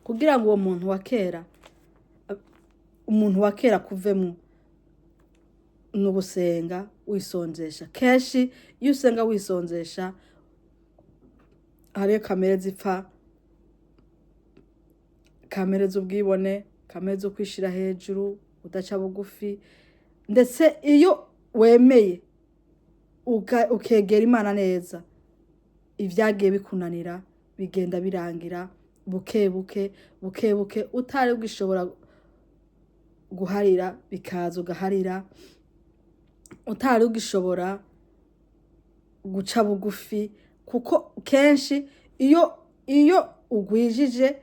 Kugira ngo uwo muntu wa kera, umuntu wa kera kuvemo, ni ugusenga wisonzesha. Kenshi iyo usenga wisonzesha, hariyo kamere zipfa, kamere z'ubwibone, kamere zo kwishira hejuru, udaca bugufi. Ndetse iyo wemeye ukegera Imana neza, ibyagiye bikunanira bigenda birangira buke buke, buke buke. Utari ugishobora guharira, bikaza ugaharira. Utari ugishobora guca bugufi, kuko kenshi iyo ugwijije,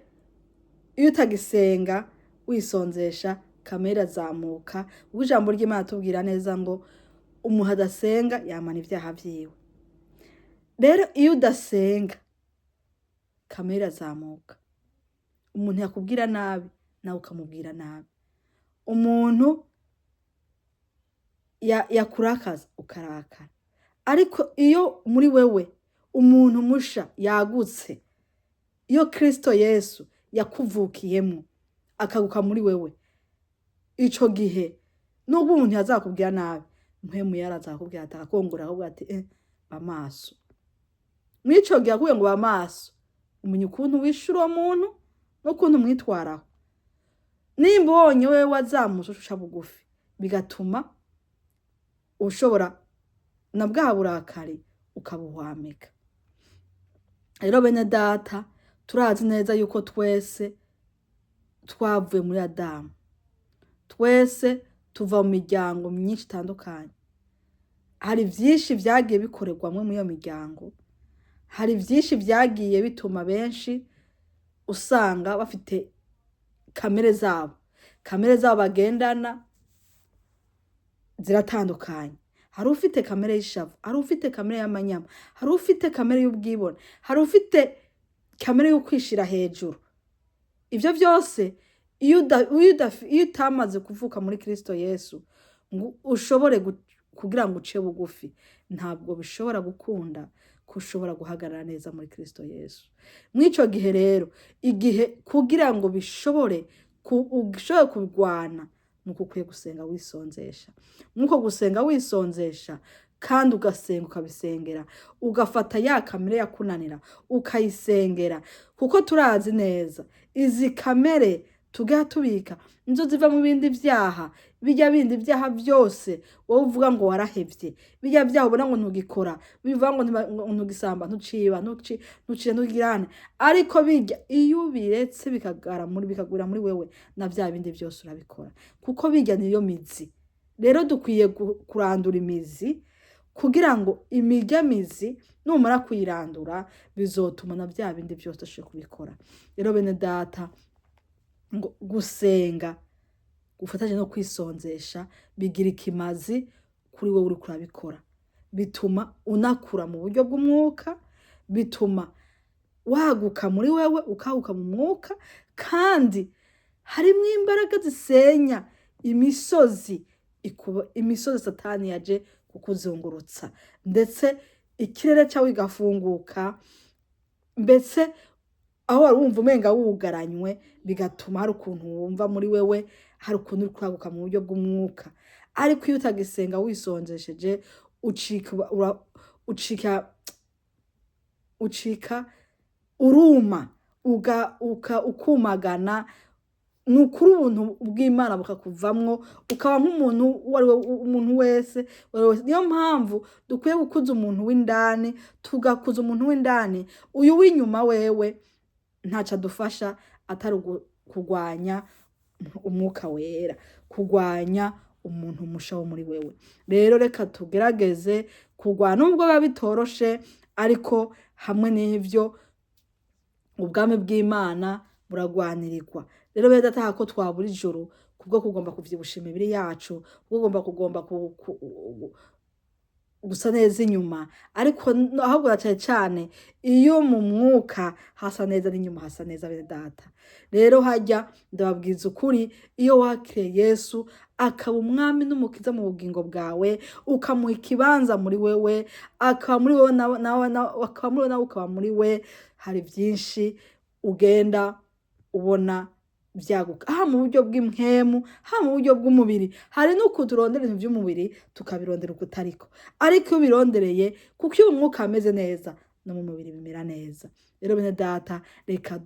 iyo utagisenga wisonzesha, kamere irazamuka. Ubwo ijambo ry'Imana tubwira neza ngo umuntu adasenga yamana ibyaha vyiwe. Rero iyo udasenga, kamere irazamuka. Umuntu yakubwira nabi, nawe ukamubwira nabi. Umuntu yakurakaza, ukarakara. Ariko iyo muri wewe umuntu musha yagutse, iyo Kristo Yesu yakuvukiyemo akaguka muri wewe, ico gihe nubwo umuntu yazakubwira nabi, Mpwemu yarazakubwira ati, akakongora, akakubwira ati: "Ba maso." Mw'ico gihe akubwiye ngo ba maso, umenya ukuntu wishura uwo muntu n'ukuntu umwitwaraho. Nimba ubonye wewe wazamutse, uca bugufi, bigatuma ushobora na bwa burakari ukabuhwamika. Rero bene data, turazi neza yuko twese twavuye muri Adamu, twese tuva mu miryango myinshi itandukanye. Hari vyinshi vyagiye bikorerwamwo muri iyo miryango, hari vyinshi vyagiye bituma benshi usanga bafite kamere zabo. Kamere zabo bagendana ziratandukanye. Hari ufite kamere y'ishavu, hari ufite kamere y'amanyama, hari ufite kamere y'ubwibone, hari ufite kamere yo kwishira hejuru. Ivyo vyose, iyo utamaze kuvuka muri Kristo Yesu ngo ushobore kugira ngo uce bugufi, ntabwo bishobora gukunda ko ushobora guhagarara neza muri Kristo Yesu. Mw'ico gihe rero, igihe kugira ngo bishobore ushobore kurwana, nuko ukwiye gusenga wisonzesha. Mwuko gusenga wisonzesha kandi ugasenga ukabisengera, ugafata ya kamere yakunanira ukayisengera, kuko turazi neza izi kamere tugera tubika nizo ziva mu bindi vyaha. Bijya bindi vyaha vyose wowe uvuga ngo warahevye, bijya vyaha ubona ngo ntugikora, bivuga ngo ntugisamba, ntuciba, ntucire, ntugirane, ariko bijya iyo ubiretse bikagara muri, bikagwira muri wewe, na vya bindi vyose urabikora, kuko bijya niyo mizi. Rero dukwiye kurandura imizi, kugira ngo imirya mizi numara kuyirandura, bizotuma na vya bindi vyose udashoboye kubikora. Rero bene data, ngo gusenga gufatanye no kwisonzesha bigira ikimazi kuri wowe uriko urabikora. Bituma unakura mu buryo bw'umwuka, bituma waguka muri wewe, ukaguka mu mwuka, kandi harimwo imbaraga zisenya imisozi ikuba, imisozi Satani yaje kukuzungurutsa, ndetse ikirere cyawe igafunguka, mbese aho wari wumva umenga wugaranywe, bigatuma hari ukuntu wumva muri wewe hari ukuntu uri kwaguka mu buryo bw'umwuka. Ariko iyo utagisenga wisonzesheje, ucika ucika uruma, ukumagana. Ni ukuri, ubuntu bw'Imana bukakuvamwo, ukaba nk'umuntu uwo ari we, umuntu wese, uwo ari we wese. Niyo mpamvu dukwiye gukuza umuntu w'indani, tugakuza umuntu w'indani. Uyu w'inyuma wewe ntaco adufasha atari kugwanya Umwuka Wera, kugwanya umuntu musha wo muri wewe. Rero reka tugerageze kugwana, nubwo biba bitoroshe, ariko hamwe n'ivyo ubwami bw'Imana buragwanirirwa. Rero bene data, ko twabura ijuru kubwo kugomba kuvyibusha imibiri yacu, kubwo kugomba gusa neza inyuma, ariko ahubwo na cane cane iyo mu mwuka hasa neza, n'inyuma hasa neza. Bene data, rero harya ndababwiza ukuri, iyo wakiriye Yesu akaba umwami n'umukiza mu bugingo bwawe, ukamuha ikibanza muri wewe, akaba muri wewe, nawe akaba muri wewe, nawe ukaba muri we, hari vyinshi ugenda Ubona vyaguka aha mu buryo bw'impwemu, ha mu buryo bw'umubiri. Hari n'ukuntu turondera ibintu vy'umubiri, tukabirondera ukutariko, ariko iyo ubirondereye, kuko iyo umwuka ameze neza, no mu mubiri bimera neza. Rero bene data, reka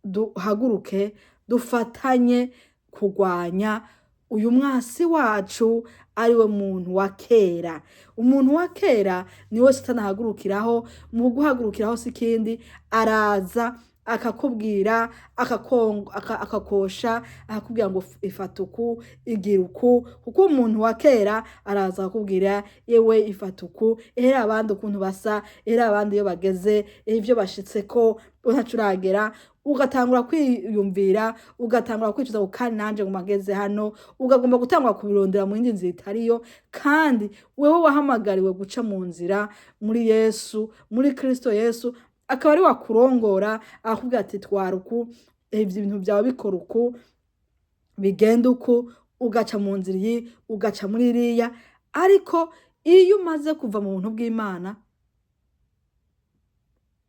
duhaguruke, dufatanye kurwanya uyu mwasi wacu, ariwe muntu wa kera. Umuntu wa kera niwe Satani ahagurukiraho. Mu guhagurukiraho si ikindi, araza akakubwira, akakosha, akakubwira ngo ifata uku, igira uku. Kuko umuntu wa kera araza akakubwira: "Yewe, ifata uku, ehera abandi ukuntu basa, ehera abandi iyo bageze, ivyo bashitseko, ntaco uragera." Ugatangura kwiyumvira, ugatangura kwicuza ngo kandi nanje ngo mageze hano, ukagomba gutangura kubirondera mu yindi nzira itariyo. Kandi wewe wahamagariwe guca mu nzira muri Yesu, muri Kristo Yesu, akaba ari wakurongora, akakubwira ati: "Twara uku, ivyo bintu vyawe bikora uku, bigenda uku." Ugaca mu nzira iyi, ugaca muri iriya. Ariko iyo umaze kuva mu buntu bw'Imana,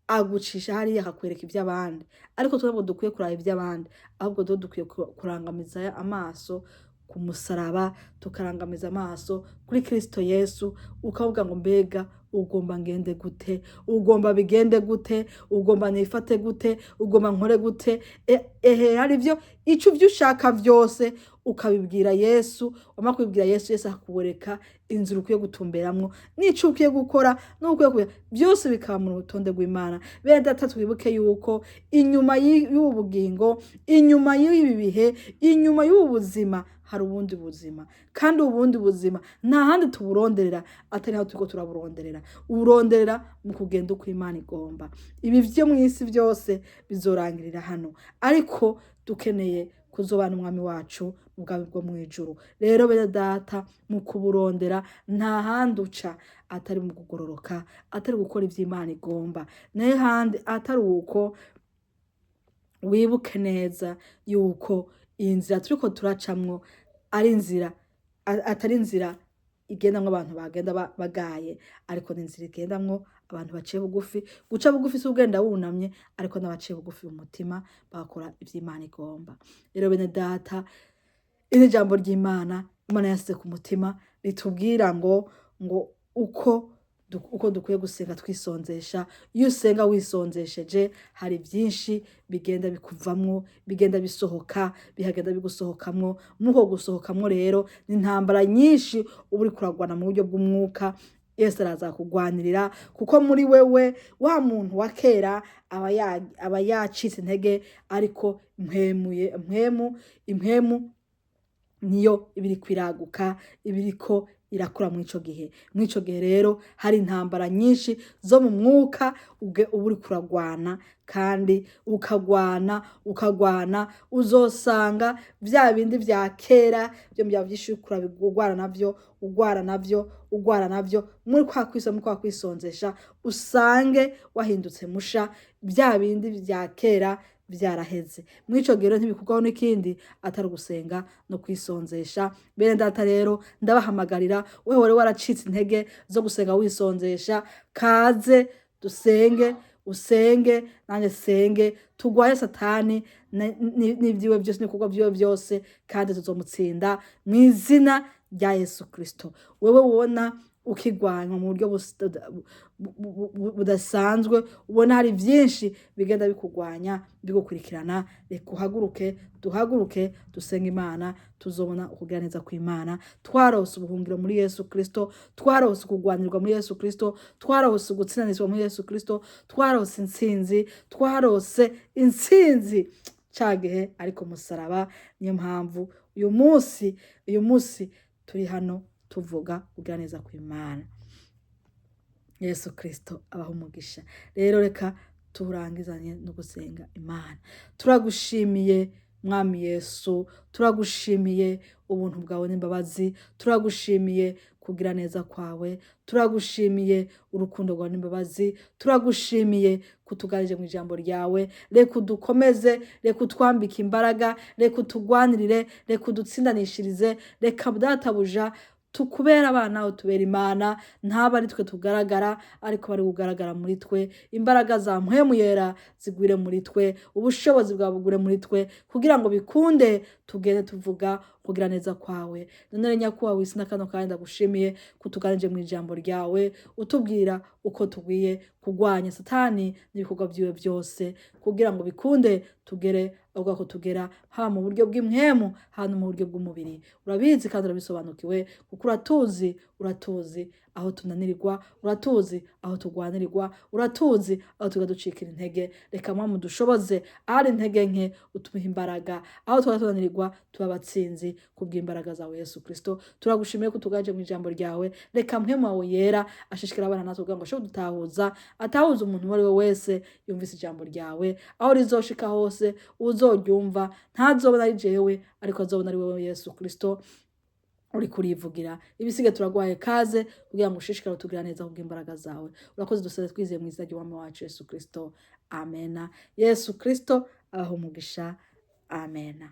agucisha hariya, akakwereka ivy'abandi. Ariko twebwe dukwiye kuraba ivy'abandi, ahubwo tuba dukwiye kurangamiza amaso ku musaraba, tukarangamiza amaso kuri Kristo Yesu. Ukavuga ngo: "Mbega ugomba ngende gute? Ugomba bigende gute? Ugomba nifate gute? Ugomba nkore gute?" Ehe, hari ivyo ico ivyo ushaka vyose ukabibwira Yesu. Wamara kubibwira Yesu, Yesu akakwereka inzira ukwiye gutumberamwo, n'ico ukwiye gukora n'ukwiye kugira, byose bikaba mu rutonde rw'Imana. Bene data, twibuke yuko inyuma y'ubu bugingo, inyuma y'ibi bihe, inyuma y'ubu buzima, hari ubundi buzima. Kandi ubundi buzima nta handi tuburonderera atari aho turiko turaburonderera. Uburonderera mu kugenda uko Imana igomba. Ibi vyo mu isi byose bizorangirira hano, ariko dukeneye kuzobana umwami wacu mu bwami bwo mu ijuru. Rero bene data, mu kuburondera nta handi uca atari mu kugororoka, atari gukora ivyo Imana igomba, nayo handi atari uko. Wibuke neza yuko iyi nzira turiko turacamwo ari inzira atari inzira igendamwo abantu bagenda bagaye, ariko ni inzira igendamwo abantu baciye bugufi. Guca bugufi si ugenda wunamye, ariko n'abaciye bugufi mu mutima, bagakora ivyo Imana igomba. Rero bene data, iri jambo ry'Imana, Imana yasize ku mutima, ritubwira ngo uko dukwiye gusenga twisonzesha. Iyo usenga wisonzesheje, hari byinshi bigenda bikuvamwo, bigenda bisohoka, bihagenda bigusohokamwo. Muri uko gusohokamwo rero, ni intambara nyinshi uba uriko uragwana mu buryo bw'umwuka. Yesu araza kugwanirira, kuko muri wewe wa muntu wa kera aba yacitse intege, ariko impwemuye impwemu, impwemu niyo iba iriko iraguka, iba iriko irakura muri ico gihe. Muri ico gihe rero hari intambara nyinshi zo mu mwuka uba uriko uragwana, kandi ukagwana, ukagwana, uzosanga vya bindi vya kera vyo byaba vyinshi uriko uragwana navyo, ugwana navyo, ugwana navyo. Muri kwa kwisonzesha, usange wahindutse musha, vya bindi vya kera vyaraheze. Muri ico gihe rero ntibikorwaho n'ikindi atari ugusenga no kwisonzesha. Bene data, rero ndabahamagarira, wewe wari waracitse intege zo gusenga wisonzesha, kaze dusenge, usenge nanjye senge, tugwaye Satani n'ivyiwe vyose, n'ibikorwa vyiwe vyose, kandi tuzomutsinda mu izina rya Yesu Kristo. Wewe ubona ukigwanywa mu buryo budasanzwe, ubona hari vyinshi bigenda bikugwanya, bigukurikirana, reka uhaguruke, duhaguruke dusenga Imana, tuzobona ukugira neza kw'Imana. Twarose ubuhungiro muri Yesu Kristo, twarose ukugwanirwa muri Yesu Kristo, twarose ugutsindaniswa muri Yesu Kristo, twarose intsinzi, twarose intsinzi ca gihe ariko musaraba. Niyo mpamvu uyu munsi turi hano tuvuga kugira neza kw'Imana. Yesu Kristo abaha umugisha. Rero reka turangizanye no gusenga Imana. Turagushimiye Mwami Yesu, turagushimiye ubuntu bwawe n'imbabazi, turagushimiye kugira neza kwawe, turagushimiye urukundo rwawe n'imbabazi, turagushimiye kutugarije mu ijambo ryawe. Reka udukomeze, reka utwambike imbaraga, reka utugwanirire, reka udutsindanishirize, reka databuja. Tukubera abana, utubera Imana. Ntaba ari twe tugaragara, ariko bari kugaragara muri twe. Imbaraga za Mpwemu Yera zigwire muri twe, ubushobozi bwawe bugure muri twe, kugira ngo bikunde tugende tuvuga kugira neza kwawe. None rero, Nyakubahwa w'isi, na kano kanya ndagushimiye kutuganije mu ijambo ryawe, utubwira uko tugwiye kurwanya Satani n'ibikorwa byiwe byose, kugira ngo bikunde tugere aho ko tugera, haba mu buryo bw'impwemu, haba no mu buryo bw'umubiri. Urabizi kandi urabisobanukiwe, kuko uratuzi. Uratuzi aho tunanirirwa, uratuzi aho turwanirirwa, uratuzi aho tuga ducikira intege. Reka Mwami dushoboze ahari intege nke, utuhe imbaraga. Aho twaba tunanirirwa, tuba abatsinzi kubw'imbaraga zawe, Yesu Kristo. Turagushimiye ko tugaje mu ijambo ryawe. Reka Mpwemu wawe Yera ashishikara abana natwe, kugira ngo ashobore kudutahuza, atahuza umuntu uwo ari we wese yumvise ijambo ryawe. Aho rizoshika hose, uzoryumva ntazobona ari jewe, ariko azobona ari wewe, Yesu Kristo, uri kurivugira. Ibisigaye turaguhaye kaze, kugira ngo ushishikare utugira neza kubw'imbaraga zawe. Urakoze. Dusaze twizeye mu izina ry'Umwami wacu Yesu Kristo, amena. Yesu Kristo abaha umugisha, amena.